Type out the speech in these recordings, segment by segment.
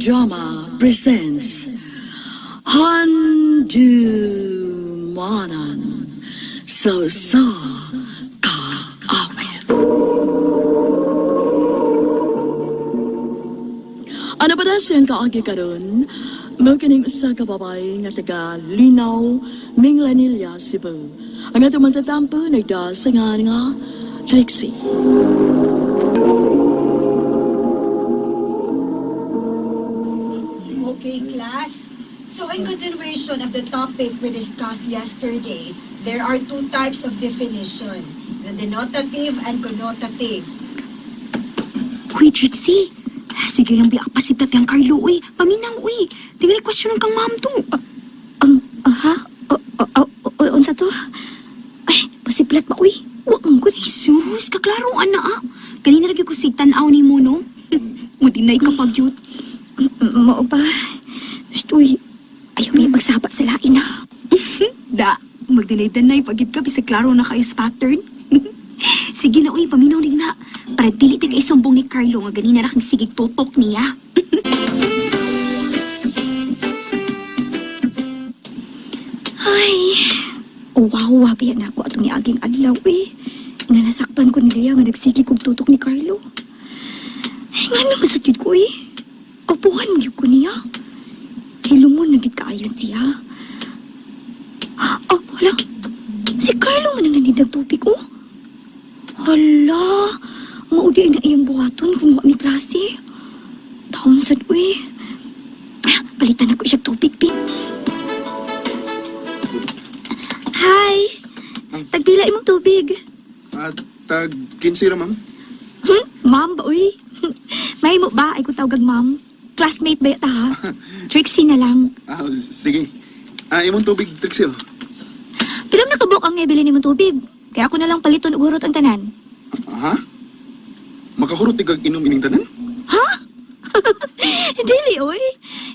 Drama presents Handumanan sa Usa Ka Awit. Ano ba na siyang kaagi karon? Mao kining usa ka babae nga taga Linaw, Minglanilla, Cebu. Ang atong mantatampo nagda sa nga nga Trixie. Okay, class. So in continuation of the topic we discussed yesterday, there are two types of definition, the denotative and connotative. Uy, Trixie. Sige lang, biak pasiplat kang Carlo, uy. Paminaw, uy. Tingnan question kang ma'am to. Ang, ha? O, o, o, o, unsa to? Ay, pasiplat ba, uy? Wa man gud. Sus, kaklaro ana ah. Kanina lagi ko sig tan-aw ni mo, no? Mudinay ka pag yut. Mao ba? Shh, uy. Ayaw may pagsaba sa lain, ha? Da, magdinay-danay pagid ka bisag klaro na kayo sa pattern. Sige na, uy, paminaw rin na. Para dili ti kay sumbong ni Carlo nga ganina ra kang sigig tutok niya. Ay, wow, wabi na ako atong niaging adlaw, eh. Nga nasakpan ko nila nga nagsigi kog tutok ni Carlo. Ay, nga naman sa ko, eh. Kapuhan mo ko niya. Hilumon na gid kaayo siya. Oh, hala. Si Carlo man ang nanindag tubig, oh. Hala, maudi na iyang buhaton kung wa mi klase. Taon sad, uy. Ah, palitan ako siya tubig, pi. Hi! Tagpila imong tubig. At tag 15 ra, ma'am. Hmm? Ma'am ba, uy? May mo ba? Ay ko tawag ma'am. Classmate ba yata, ha? Trixie na lang. Ah, sige. Ah, imong tubig, Trixie. Oh. Pilam nakabok ang ibili nimong tubig. Kaya ako na lang paliton og hurot ang tanan. Ha? Makahurot kag inom ining tanan? Ha? Dili, oy.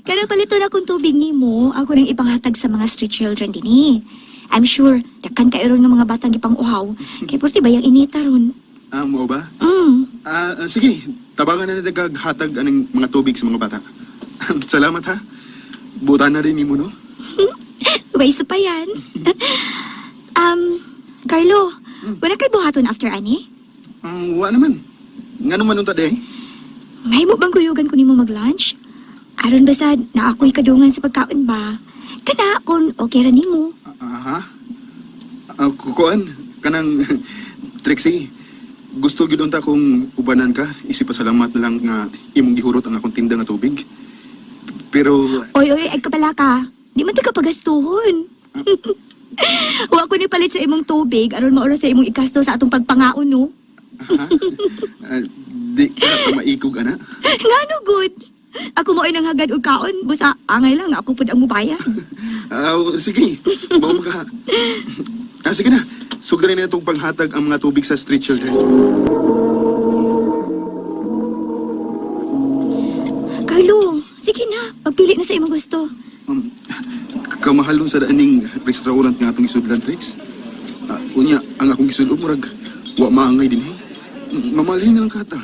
Kaya paliton akong tubig nimo, ako nang ipanghatag sa mga street children dinhi. I'm sure, daghan kay ron nga mga batang gipang-uhaw. Kay purti ba yang inita ron? Ah, mao ba? Mm. Ah, ah, sige. Tabangan na nila hatag aning mga tubig sa mga bata. Salamat ha. Buta na rin nimo no. Ways pa yan. um, Carlo, wala kay buhaton after ani? Ah, wa naman. Ngano man unta day? Ngay mo bang kuyugan ko nimo mag-lunch? Aron ba sad na ako'y kadungan sa pagkaon ba? Kana kung okay ra nimo. Ah, ha? Ah, kukuan kanang Trixie. Gusto gyud unta kung ubanan ka, isip pasalamat na lang nga imong gihurot ang akong tinda nga tubig. Pero Oy, oy, ay kabala ka. Di man ta ka pagastuhon. Wa ko ni palit sa imong tubig aron maura sa imong igasto sa atong pagpangaon no. ha? Ah, di ka pa maikog ana. Ngano good? Ako mo ay nanghagad og kaon, busa angay lang ako pud ang mubayad. Ah, sige. Mao ka. Ah, sige na. Sugdan na itong panghatag ang mga tubig sa street children. Carlo, sige na, pagpili na sa imong gusto. Um, kamahalon sa daaning restaurant nga atong isudlan, Trix. Ah, unya, ang akong gisulod murag wa maangay din eh. Mamalhin na lang kata.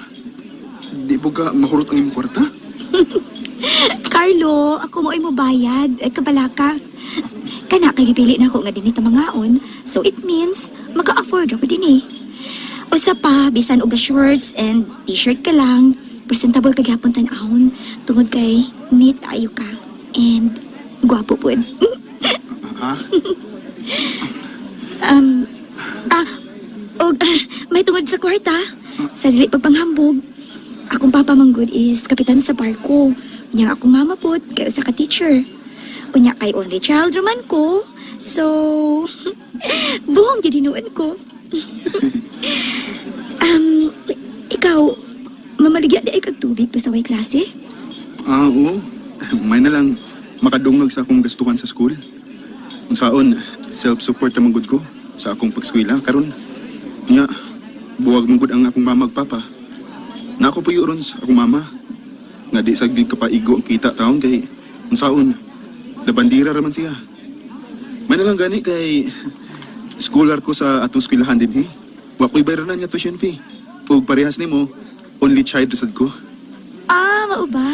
Di po ka mahurot ang imong kwarta? Carlo, ako mo ay mubayad. Ay, kabala ka. Kana, kay gipili na ako nga dinhi ta mangaon. So it means, maka-afford ako dinhi. Usa pa, bisan og shorts and t-shirt ka lang. Presentable ka gyapon tan-awon. Tungod kay neat ayo ka. And gwapo pud. Ha? um, ah, og, ah, may tungod sa kwarta. Sa dili pagpanghambog. Akong papa manggod is kapitan sa barko. Unya akong mama pod kay usa ka teacher. Unya kay only child raman ko. So, buhong gyud hinuon ko. um, ikaw, mamaligya di ay kag tubig pa sa way klase? Ah, oo. May na lang makadungag sa akong gastuhan sa school. Unsaon, self-support na manggod ko sa akong pagskwela karon. Nya, buwag manggod ang akong mama ug papa. Na ako puyo ron sa akong mama. Nga di sa gyud kapaigo ang kita taon kay unsaon, labandira ra man siya. May na lang gani kay scholar ko sa atong eskwelahan dinhi. Wa ko'y bayranan niya tuition fee. Ug parehas nimo, only child sad ko. Ah, mao ba?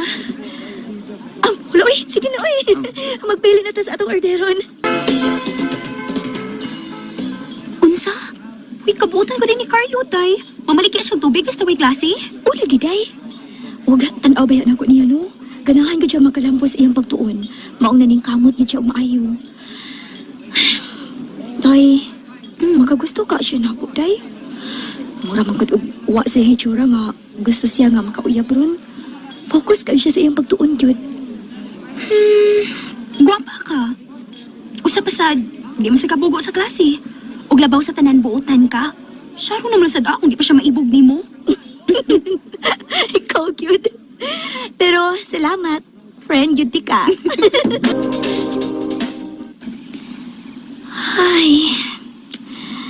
Magpili na ta sa atong orderon. Unsa? Uy, kabutan ko din ni Carlo, tay. Mamaligya siyang tubig basta way klase. Uli giday. Ug tan-aw ba yan ako niya no? Ganahan gid siya makalampos iyang pagtuon. Maong naning kamot gid siya og maayo. Day, makagusto ka siya nako, day. Mura man gud og wa sa hitsura nga gusto siya nga makauyab ron. Focus kayo siya sa iyang pagtuon gyud. Gwapa ka. Usa pa sad, di man sa kabugo sa klase. Og labaw sa tanan buotan ka. Saro naman sad ako, di pa siya maibog nimo. Ikaw gyud. Pero salamat, friend gyud ti ka. Ay,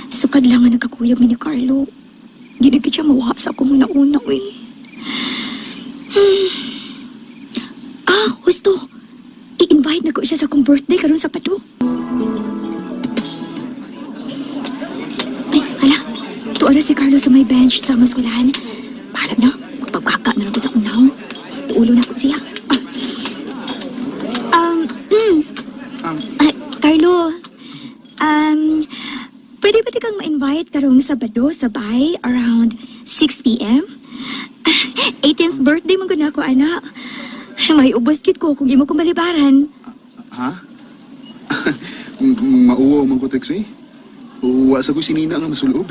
sukad lang nga nagkakuyog mi ni Carlo. Di na gid siya mawa sa akong una-una, uy. Ah, husto. I-invite na ko siya sa akong birthday karon sa Pado. Ay, hala. Tuara si Carlo sa may bench sa among eskwelahan. Bahala na. Magpagkaka na lang ko sa unahon. Tuulo na ko siya. Ah. Um, Ay, Carlo, um, pwede ba di kang ma-invite karong Sabado sa bay around 6 p.m.? 18th birthday mo gud ako, anak. May ubos gid ko kung imo ko malibaran. Ha? Mauwaw man ko, Trixie. Wa sa ko sinina nga masulob.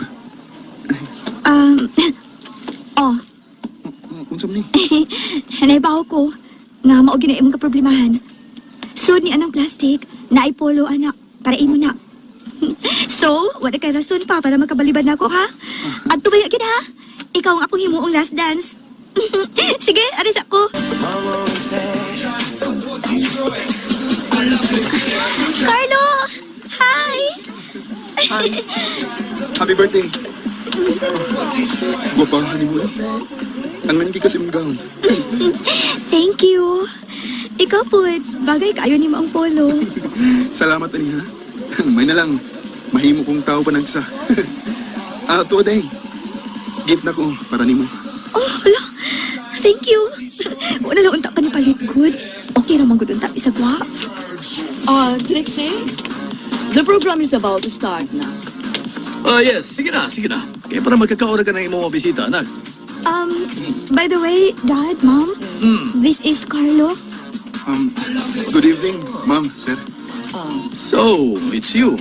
Oh, Unsa man ni? naibaw ko nga mao gina imong kaproblemahan. Sud ni anang plastic, naipolo anak para imo na. So, wala kay rason pa para makabalibad na ako ha. At tumayo gid ha. Ikaw ang akong himuong last dance. Sige, aris ako. Carlo! Hi! Happy birthday. Gwapahan ni mo eh. Ang nangi kasi mong gown. Thank you. Ikaw po, bagay kayo ni ang polo. Salamat ani ha. May na lang. Mahimo kong tao panagsa. Ah, tuwa day. Gift na ko para nimo. Oh, hala. Thank you. Wala lang unta ka ni palit good. Okay ra man gud unta bisag wa. Trixie, the program is about to start na. Ah, yes. Sige na, sige na. Kaya para magkakaora ka ng imong mga bisita, anak. By the way, Dad, Mom, this is Carlo. Good evening, ma'am, sir. So, it's you.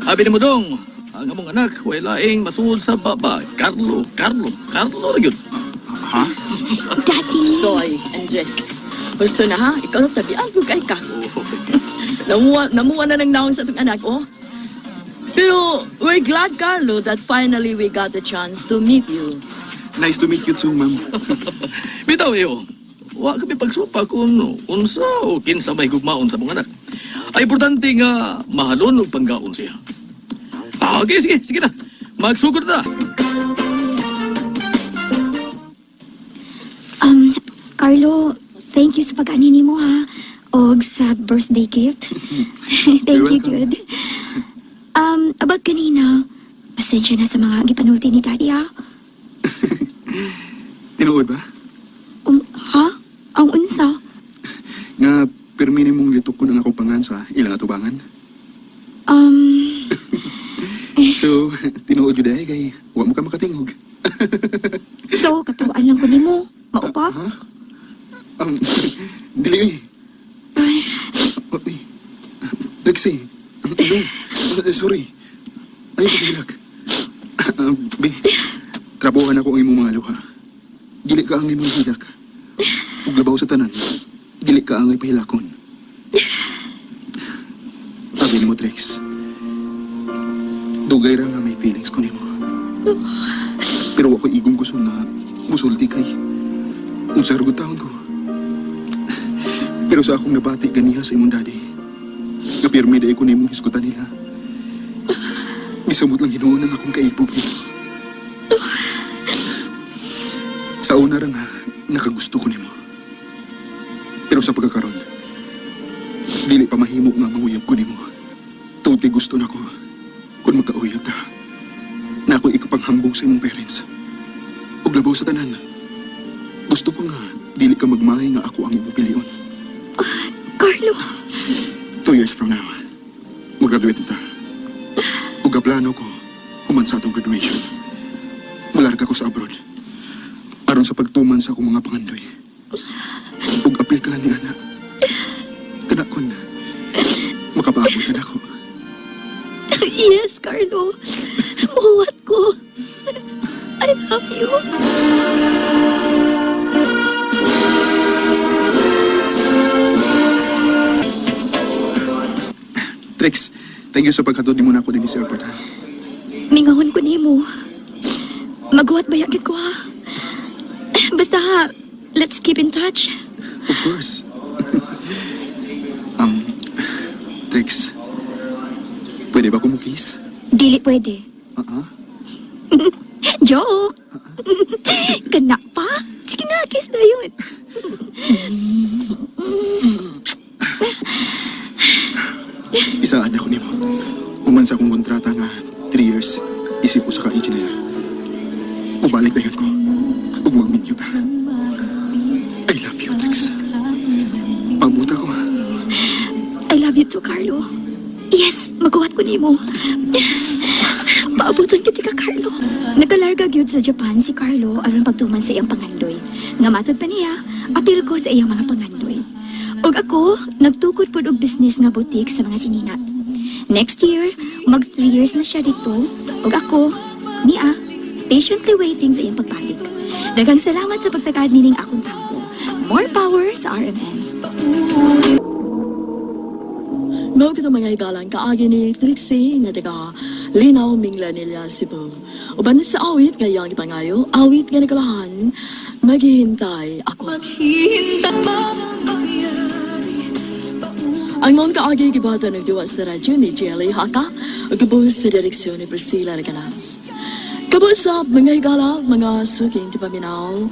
Abi ni mo dong, ang among anak, way laing masuol sa baba. Carlo, Carlo, Carlo na yun. Ha? Daddy. Stoy, Andres. Gusto na ha? Ikaw na tabian kung kay ka. Namuha, namuha na ng naon sa itong anak, oh. Pero we're glad, Carlo, that finally we got the chance to meet you. Nice to meet you too, ma'am. Bitaw iyo. Wa kami pagsupa kung unsa o kinsa may gugmaon sa mong anak. Ay importante nga mahalon og panggaon siya. Ah, okay, sige, sige na. Magsugod na. Carlo, thank you sa pag-ani nimo ha. Og sa birthday gift. Thank You're you, welcome. good. About kanina, pasensya na sa mga gipanulti ni Daddy ha. Tinuod ba? Ha? Ang unsa? Nga pirmi nimong litok ko ng akong pangan sa ilang atubangan. So, tinuod yun eh, kay wa mo ka makatingog. So, katuwaan lang ko nimo. Mao pa? Ha? Dili eh. Ay, Uy. Trixie. Ano? Sorry. Ay, pagilak. Be, trabuhan ako ang imong mga luha. Dili ka ang imong hilak. Ug labaw sa tanan, dili ka ang ipahilakon. Sabi nimo, Trix. Dugay ra nga may feelings ko nimo. Pero ako igong gusto nga musulti kay. Unsa ra gud taon ko. Pero sa akong nabati ganiha sa imong daddy, nga pirmi dai ko nimong hisgutan nila. Gisamot lang hinuon ang akong kaibog nimo. Sa una ra nga, nakagusto ko nimo. Pero sa pagkakaron, dili pa mahimo nga manguyab ko nimo. Tungod kay gusto nako kung magkauyab ta. Na ako ikapanghambog sa imong parents. Ug labaw sa tanan. Gusto ko nga, dili ka magmahay nga ako ang imong pilion. Carlo, 2 years from now, mag-graduate ta. Ug ang plano ko, human sa atong graduation. Mularga ko sa abroad. Aron sa pagtuman sa akong mga pangandoy. Ug apil ka lang ni Ana. Kana kon, makapaabot na ako. Yes, Carlo. Muwat ko. I love you. Trix, thank you sa paghatod nimo nako dinhi sa airport, ha. Mingahon ko nimo. Maguhat ba gid ko, ha? Basta ha, let's keep in touch. Of course. Trix, pwede ba ko mo-kiss? Dili pwede. Uh-uh. Joke! Kana pa? Sige na, kiss na yun. Isaan ako nimo. Human sa akong kontrata nga 3 years, isip ko sa ka-engineer. Ubalik na yun ko. Ug magminyo ta. I love you, Trix. Pabuta ko. I love you too, Carlo. Yes, maguhat ko nimo. Paabutan kita ka, Carlo. Nagalarga gyud sa Japan si Carlo aron pagtuman sa iyang pangandoy. Nga matod pa niya, apil ko sa iyang mga pangandoy. Ug ako, nagtukod pod og business nga boutique sa mga sinina. Next year, mag 3 years na siya dito. Ug ako, niya, patiently waiting sa iyang pagbalik. Daghang salamat sa pagtakad nining akong tampo. More power sa RMN. Mao kito, mga higalang, kaagi ni Trixie nga taga Linaw, Minglanilla, Cebu. Uban sa awit nga iyang ipangayo, awit nga nagkalahan, "Maghihintay Ako." Ang maong kaagi gibata nagduwa sa radyo ni Jelly Haka ug gabuhos sa direksyon ni Priscilla Regalas. Kabusap, mga higala, mga suking tipaminaw,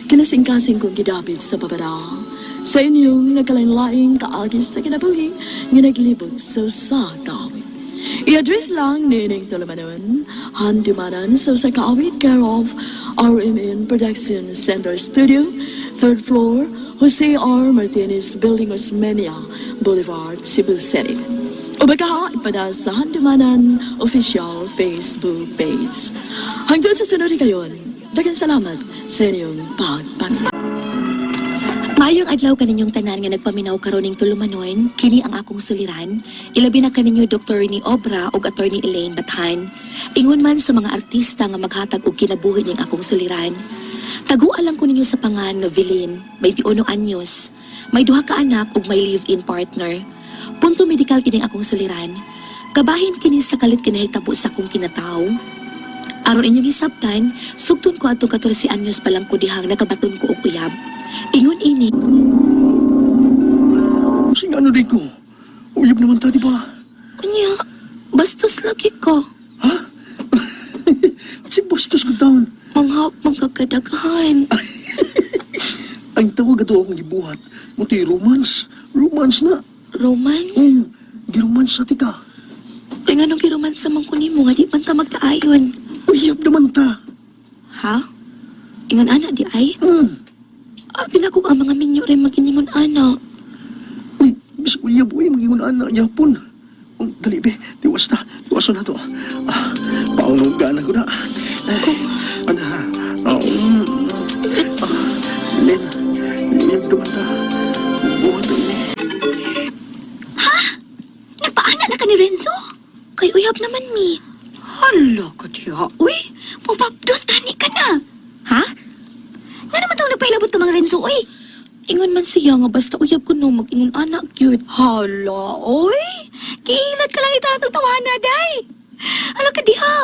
kinasingkasing kong gidapit sa babada sa inyong nagkalain-laing kaagi sa kinabuhi nga naglibot sa usa ka awit. I-address lang niining tulumanon, Handumanan sa Usa Ka Awit, care of RMN Production Center Studio, third floor, Jose R. Martinez Building, Osmeña Boulevard, Cebu City. O baka ipada sa Handumanan official Facebook page. Hanggang sa sunod kayon, daghang salamat sa inyong pagpaminaw. Maayong adlaw kaninyong tanan nga nagpaminaw karon ning tulumanon, kini ang akong suliran. Ilabi na kaninyo Dr. ni Obra ug Attorney Elaine Bathan. Ingon man sa mga artista nga maghatag og kinabuhi ning akong suliran. Taguan lang ko ninyo sa pangan Novelin, may 21 anyos, may duha ka anak ug may live-in partner. Punto medikal kining akong suliran. Kabahin kini sa kalit kinahitabo sa akong kinatawo. Aron inyong hisabtan, sugton ko atong 14 anyos pa lang ko dihang nakabaton ko og uyab. Ingon ini, Sing ano di ko? Uyab naman ta, di ba? Unya, bastos lagi ko. Ha? Si bastos ko taon. Manghawak mangkagkadaghan. Ang tawag ato akong gibuhat. Muti romance. Romance na. Romance? Giromance sa tika. Kaya nga nung giromansa man ko nimo nga di man ta magtaayon. Uyab naman ta. Ha? Ingon ana di ay? Abi na ko ang mga minyo rin mag-iningon ana. Uy, bis uyab, uy, magingon ana, yapon. Dali be, tiwas ta. Tiwas na to. Ah, paunong gana ko na. Eh, ana ha? Oh, Ah, Lin, uyab naman ta. Buhat na ini. Nagpaana na ka ni Renzo? Kay uyab naman mi. Hala ka diha. Uy, mupapdos gani ka na. Ha? Nga naman tong nagpahilabot ka mga Renzo, uy. Ingon man siya nga basta uyab ko no mag-ingon ana gyud. Hala, uy. Kilat ka lang itatong tawana, day. Hala ka diha.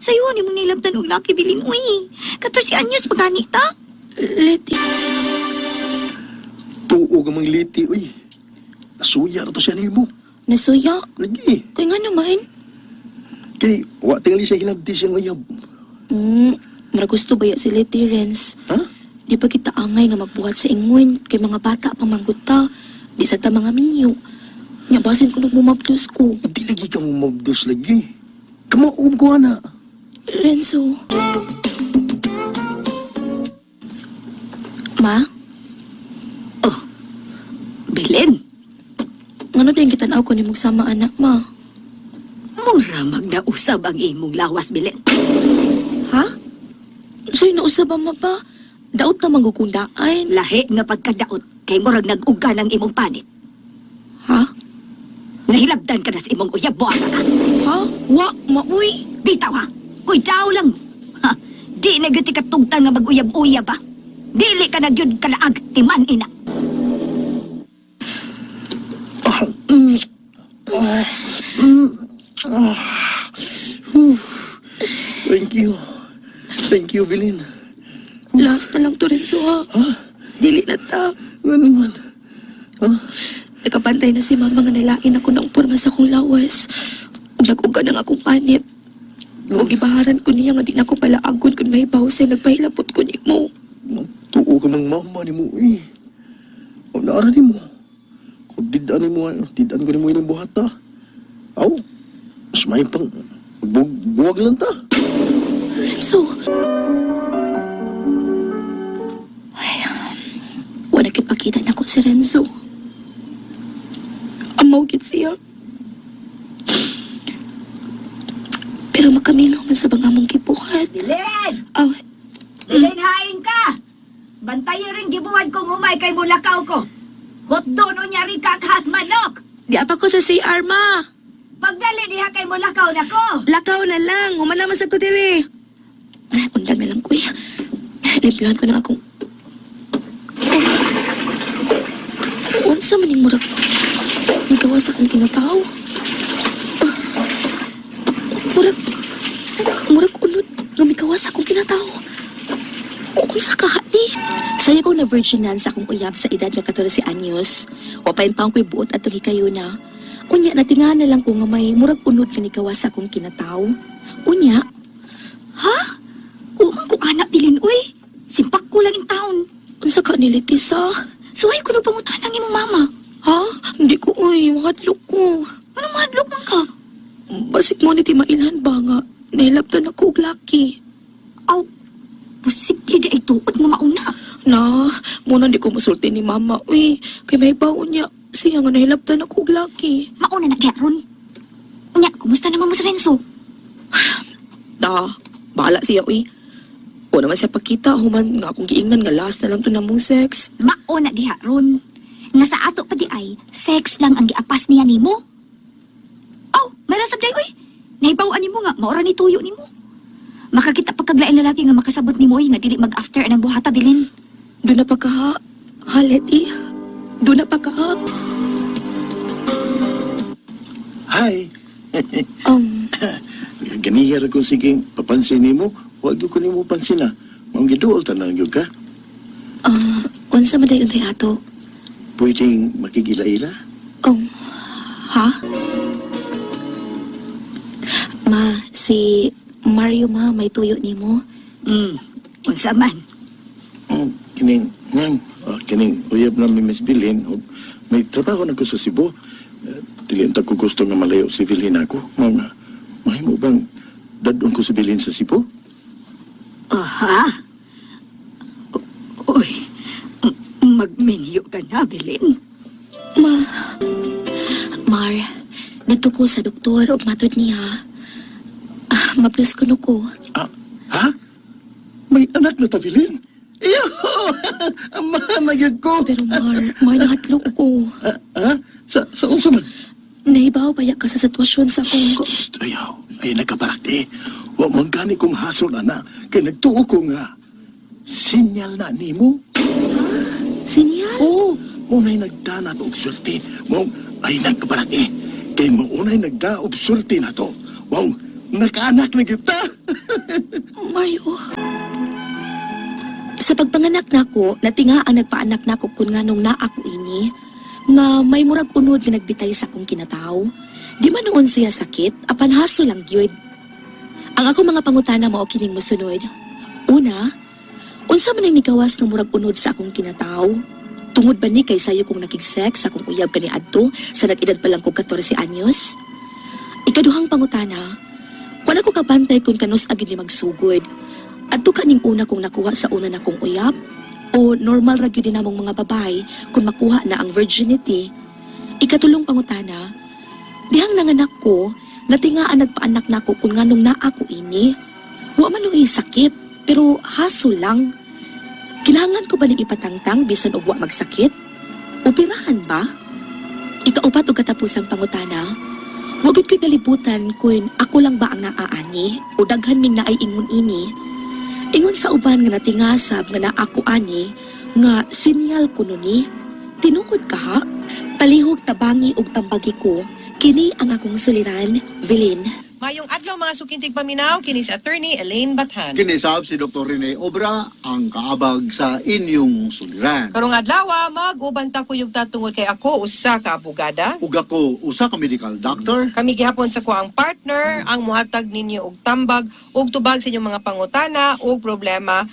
Sayo ni mong nilabtan og laki bilin, uy. 14 anyos pa gani ta. Leti. Tuo ka mang liti, uy. Nasuya na to siya nimo. Nasuya. Lagi. Kay nga naman. Kay, wa tingali siya hinabdi siyang uyab. Mura gusto ba ya si Leti Renz? Ha? Di pa kita angay nga magbuhat sa ingon kay mga bata pa mangguta. Di sa ta mga minyo. Nya basin ko nung bumabdos ko. Di lagi ka mo mabdos lagi. Kamaom ko, ana. Renzo. Ma, Oh, Bilin, ngano din kita ko ni sama anak, ma? mura magnausab ang imong lawas, Bilin. Ha? Sa'yo nausab ma pa? Daot na manggukundaan. Lahi nga pagkadaot kay murag nag-uga ng imong panit. Ha? Nahilabdan ka na sa imong uyab mo ka. Ha? Wa, maoy. Bitaw ha. Kuy daw lang. Ha, di na gyud ti katugtan nga mag-uyab-uyab ha. Dili ka na gyud kalaag timan ina. Thank you. Thank you, Bilin. Last na lang to, Renzo, ha? Dili na ta. Ano man? Ha? Nakabantay na si mama nga nalain ako ng porma sa akong lawas. Ug nag-uga ng akong panit. Ug ibaharan ko niya nga di na ko palaagod kung may sa nagpahilapot ko nimo. Magtuo ka mang mama ni mo eh. O naara ni mo. Kung didaan ni mo, didaan ko ni mo inang buhata. Aw, mas may pang buwag lang ta. Renzo! Ay, wala kit pakita na ko si Renzo. Amaw kit siya. Pero makamingaw man sa bang among gibuhat. Bilin! Aw, Bilin hain ka! Bantayo rin gibuhat kong umay kay mulakaw ko. Hotdo no niya rin kakhas manok. di apa ko sa CR, ma. Pagdali diha kay mulakaw nako. Lakaw na lang. Humana man sa ko diri. Ay, undang na lang ko eh. Limpyohan ko na akong... Oh. Unsa man yung murag... Nagawa sa akong kinatao. Ah. Murag... Murag unod nga migawa sa akong kinatao. Unsa ka ni? Saya ko na virginan sa akong uyab sa edad nga 14 anyos. Wa pa taong ko'y buot atong hikayo na. Unya, natingahan na lang ko nga may murag unod nga nikawa sa akong kinatao. Unya, Ha? Umang ko anak bilin uy. Simpak ko lang in town. Unsa ka ni Letisa? Suway ko na pangutan ang imong mama. Ha? Hindi ko, uy, mahadlok ko. Ano mahadlok man ka? Basik mo ni Timailhan ba nga? Nahilabtan ako og laki. Aw, posible di ay tuod nga mauna. Na, muna di ko musulti ni mama, uy. Kay may baon niya. Siya nga nahilabtan ako og laki. Mauna na kaya ron. Unya, kumusta naman mo si Renzo? Da, bahala siya, uy. O naman siya pagkita, human nga akong giingnan nga last na lang to namong sex. Mauna diha ron. Nga sa ato pa di ay, sex lang ang giapas niya nimo. Aw, meron sabday uy. Nahibaw nimo nga maora ni tuyo nimo. Makakita pagkaglain lalaki nga makasabot nimo uy nga dili mag-after anang buhata bilin. Doon na pagka, ha, Leti? Doon na pagka, Hi. Ganihira kung sige, papansin nimo, wag gyud ko nimo pansin ah. Maong giduol tanan gyud ka. ah, unsa man day untay ato? Pwedeng makigila-ila. Oh, ha? Ma, si Mario ma, may tuyo nimo. Unsa man? Kining nang kining uyab na mi Miss Bilin og may trabaho na ko sa Cebu. Eh, dili unta ko gusto nga malayo si Bilin ako. Mao nga mahimo bang dadon ko si Bilin sa Cebu? Aha. Uy, magminyo ka na, Bilin. Ma, Mar, dito ko sa doktor ug matod niya. Ah, mablis ko no ko. Ah, ha? May anak na ta Bilin? Iyo! Amahan na gyud ko. Pero Mar, Mar, nahadlok ko. Ah, ha? Sa unsa man? Nahibaw baya ka sa sitwasyon sa akong... Shh, ayaw. Ay, nagkabalati. Wa man gani kong hasol, ana. Kay nagtuo ko nga. Sinyal na nimo. Sinyal? Oo, unay nagdana to og sulti. Mong ay nagkabalati. Kay mo unay nagda og sulti na to. Mong nakaanak na kita. Mario. Sa pagpanganak nako, natinga ang nagpaanak nako kun nganong naa ako ini nga may murag unod nga nagbitay sa akong kinataw. Di man noon siya sakit, apan haso lang gyud. Ang ako mga pangutana mao kining mosunod. Una, unsa man ang nigawas nga murag unod sa akong kinataw? Tungod ba ni kay sayo kong nakig-sex sa akong uyab kaniadto sa nag-edad pa lang kog 14 anyos? Ikaduhang pangutana, wala ko kabantay kung kanus agad ni magsugod. Adto kaning una kong nakuha sa una na kong uyab. O normal ra gyud namong mga babae kung makuha na ang virginity? Ikatulong pangutana, dihang nanganak ko, natingaan nagpaanak nako kung nganong naa ko ini. Wa man uy sakit, pero haso lang. Kinahanglan ko ba ning ipatangtang bisan og wa magsakit? Operahan ba? Ikaupat og katapusang pangutana, wa gud ko'y kalibutan kung ako lang ba ang naaani o daghan ming naay ingon ini. Ingon sa uban nga natingasab nga naa ko ani nga sinyal kuno ni. Tinuod kaha? Palihog tabangi og tambagi ko, kini ang akong suliran, Vilin. Mayong adlaw, mga sukintig paminaw, kini si Attorney Elaine Bathan. Kinisab si Dr. Rene Obra ang kaabag sa inyong suliran. Karong adlaw, mag-uban ta kuyog ta tungod kay ako usa ka abogada. Ug ako usa ka medical doctor. Kami gihapon sa kuang partner ang muhatag ninyo og tambag ug tubag sa inyong mga pangutana ug problema,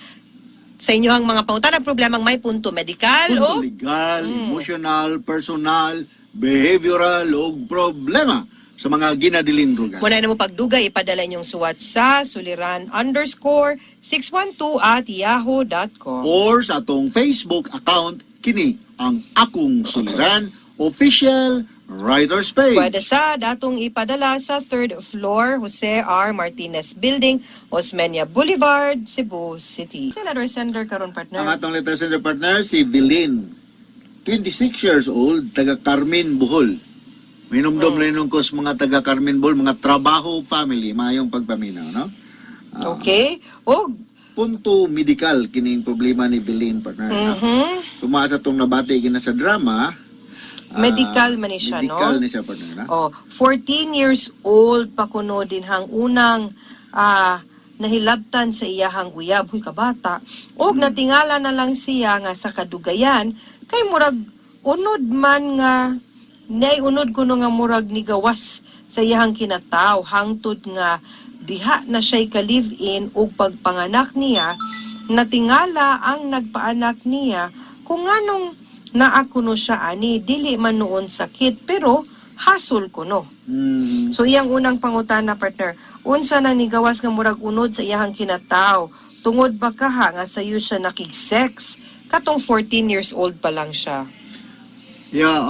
sa inyong mga pangutana problemang may punto medikal Punto o legal, emotional, personal, behavioral ug problema sa mga ginadiling droga. Muna na mo pagdugay, ipadala inyong suwat sa suliran_612@yahoo.com. Or sa atong Facebook account, kini ang Akong Suliran Official Writer's Page. Pwede sa datong ipadala sa third floor, Jose R. Martinez Building, Osmeña Boulevard, Cebu City. Sa letter sender karon, partner. Ang atong letter sender, partner, si Vilin, 26 years old, taga Carmen, Bohol. Minumdum mm. ko sa mga taga Carmen, Bohol, mga trabaho family, maayong pagpaminaw, no? Ah, Okay. Og punto medical kining problema ni Vilin, partner, no? Suma sa itong nabati kina sa drama. Medical man ni siya, no? Medical ni siya, partner, no? Oh, 14 years old pa kuno din hang unang nahilabtan sa iyahang uyab, huy kabata. Og natingala na lang siya nga sa kadugayan kay murag unod man nga nay unod kuno nga murag nigawas sa iyahang kinataw hangtod nga diha na siya'y ka-live-in ug pagpanganak niya natingala ang nagpaanak niya kung nganong naa kuno siya ani, dili man noon sakit pero hasol kuno. So iyang unang pangutana, partner, unsa nang nigawas nga murag unod sa iyahang kinataw? Tungod ba kaha nga sayo siya nakig-sex? Katong 14 years old pa lang siya. Yeah,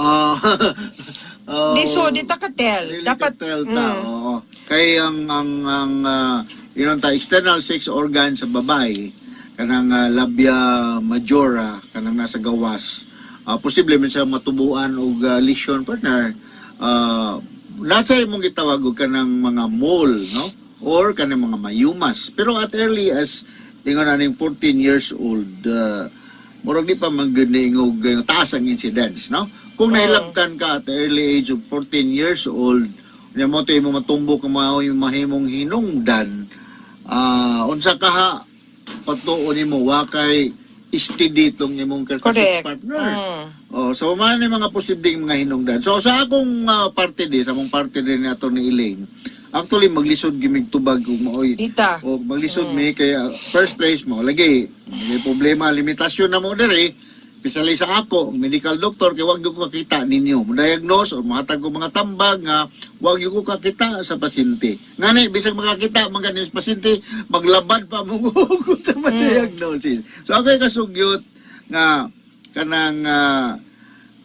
Di so di ta katel. Dili Dapat ka tell ta, oo. Kay ang yun ang ta external sex organ sa babae, kanang labia majora, kanang nasa gawas. Posible man siya matubuan og lesion, partner. Nasa imong gitawag og kanang mga mole, no? Or kanang mga mayumas. Pero at early as ingon aning 14 years old, murag di pa man gyud niingog taas ang incidence, no? Kung nahilabtan ka at the early age of 14 years old, nya mo to imo matumbok ang mao yung mahimong hinungdan, unsa kaha patuo nimo wa kay steady tong imong partner. Oh, so man ni mga posibleng mga hinungdan. So sa akong parte di, sa among parte din ni Atty. Elaine, actually maglisod gimig tubag kung maoy. Dita. O maglisod mi kay first place mo lagi may problema, limitasyon na mo diri. Pisali sa ako, ang medical doctor, kay wag gyud ko kakita ninyo. Mo diagnose o mohatag ko mga tambag nga wag gyud ko kakita sa pasyente. Ngani bisag makakita man gani sa pasyente, maglabad pa mo hugot sa ma-diagnosis. So ako'y kasugyot nga kanang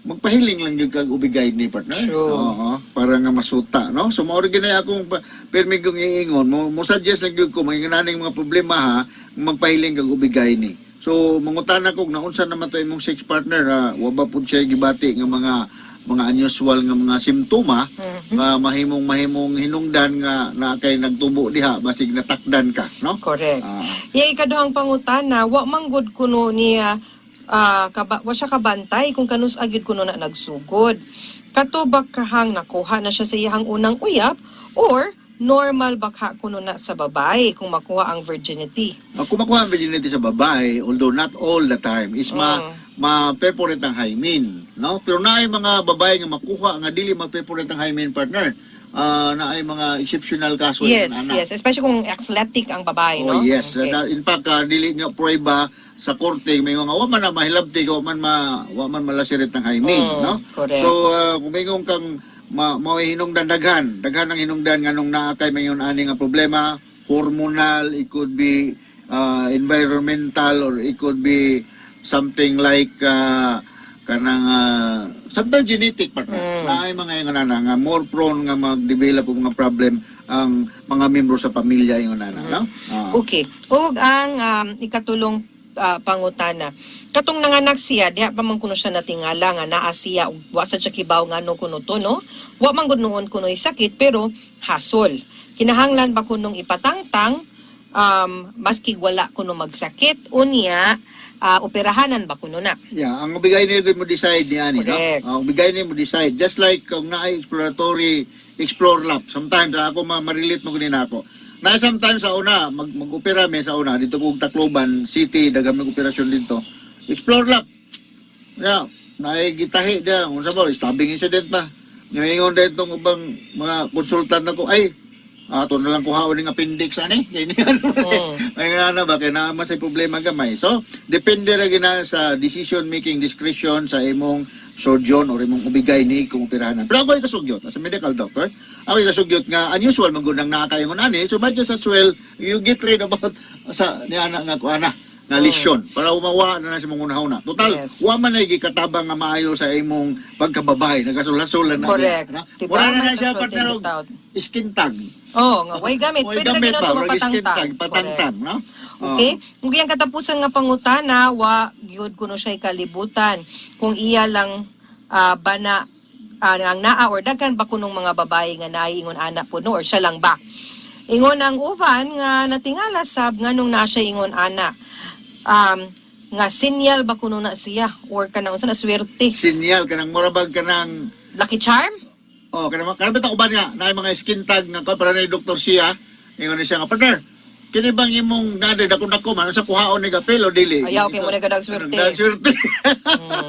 magpahiling lang gyud kag ubigay ni partner. True. Oo, para nga masuta, no? So mao ra gyud akong pirmi kong iingon, mo suggest lang gyud ko mga naning mga problema ha, magpahiling kag ubigay ni. So mangutana kog naunsa naman to imong sex partner ha, wa ba pud siya gibati nga mga unusual nga mga simptoma nga mahimong mahimong hinungdan nga na kay nagtubo diha basig natakdan ka, no? Correct. Iya ikaduhang pangutana, wa man gud kuno niya wa siya kabantay kung kanus agid kuno na nagsugod. Kato ba kahang nakuha na siya sa iyang unang uyab or normal ba ka kuno na sa babae kung makuha ang virginity? Kung makuha ang virginity sa babae, although not all the time, is ma ma-perforate ang hymen, no? Pero naay mga babae nga makuha nga dili ma-perforate ang hymen, partner. Naay mga exceptional kaso yun, ana. Yes, especially kung athletic ang babae, Oh no? yes. Okay. In fact, dili niyo prueba sa korte may mga wa man na mahilabti wa man malasirit ang hymen, no? Correct. So kung mayroon kang mao'y hinungdan daghan, daghan ang hinungdan nganong naa kay mayon ani nga problema, hormonal, it could be environmental or it could be Something like kanang sometimes genetic partner. Naay mga ingon ana nga more prone nga mag-develop og mga problem ang mga membro sa pamilya ingon ana, no? Ah. Okay. Ug ang ikatulong pangutana. Katong nanganak siya, diha pa man kuno siya natingala nga naa siya ug wa sa siya kibaw ngano kuno to, no? Wa man gud noon kuno'y sakit pero hasol. Kinahanglan ba kunong ipatangtang maski wala kuno magsakit unya operahanan ba kuno na? Yeah, ang ubigay ni mo decide ni ani, no? Correct. Ang ubigay ni mo decide just like kung naay exploratory explore lap. Sometimes ako ma-relate mo gani nako. Na sometimes sa una mag-opera mi sa una dito kog Tacloban City daghan mig operasyon dito. Explore lap. Yeah, naay gitahi dia unsa ba stabbing incident ba. Ngayon dito tong ubang mga consultant nako ay ato na lang kuhaon ning appendix ani. Kay ni ano. Ay nga na ba kay naa man say problema gamay. So, depende ra gina sa decision making discretion sa imong surgeon or imong ubigay ni kung operahanan. Pero ako ay kasugyot as a medical doctor, ako ay kasugyot nga unusual man gud ang nakakaingon ani. So might just as well you get rid about sa ni ana nga kuana nga lesion para umawa na na sa mong una-una. Total, wa man ay gikatabang nga maayo sa imong pagkababae, nagkasulasol na Correct. na. Diba? Mura na May na siya kasulti partner og bitaw. skin tag. Oh, nga way gamit. Way Pwede ra gamit gina ba? to Murag skin mapatangtang. tag, patangtang, no? Oh. Okay? Ug iyang katapusan nga pangutana wa gyud kuno siya kalibutan kung iya lang bana ang naa or daghan ba kunong mga babae nga naay ingon ana puno or siya lang ba. Ingon ang uban nga natingala sab nganong naa siya ingon ana. Nga sinyal ba kuno na siya or kanang unsa na swerte? Sinyal kanang murabag kanang Lucky charm? oh kanang kanang bitaw uban nga naay mga skin tag nga para ni Dr. Sia ingon ni siya nga partner kini bang imong naday dako-dako man sa kuhaon ni gapel o dili? Ayaw, kay mo na kadag swerte. Dag swerte.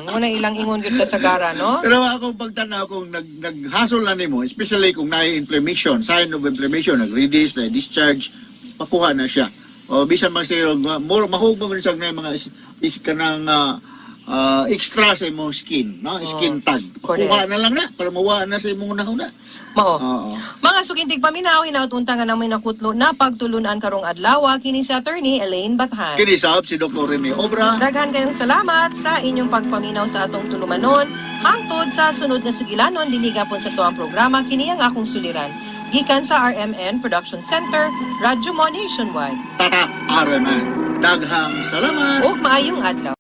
Muna ilang ingon gyud kasagara, no? Pero akong pagtanaw kung naghasol na nimo, especially kung naay inflammation, sign of inflammation, nag-release, na discharge, pakuha na siya. O bisan man siya more mahugmong rin siya na mga is kanang extra sa imong skin, no? Skin tag. Correct. Pakuha na lang na para mawa na sa imong unahuna. Mao. Oo. Mga sugintig paminaw, hinaut-unta nga namoy nakutlo na pagtulunan karong adlaw kini si Attorney Elaine Bathan. Kini sab si Dr. Rene Obra. Daghan kayong salamat sa inyong pagpaminaw sa atong tulumanon. Hangtod sa sunod nga sugilanon dinhi gapon sa tuang programa kini ang akong suliran. Gikan sa RMN Production Center, Radyo Mo Nationwide. Tata RMN. Daghang salamat. Ug maayong adlaw.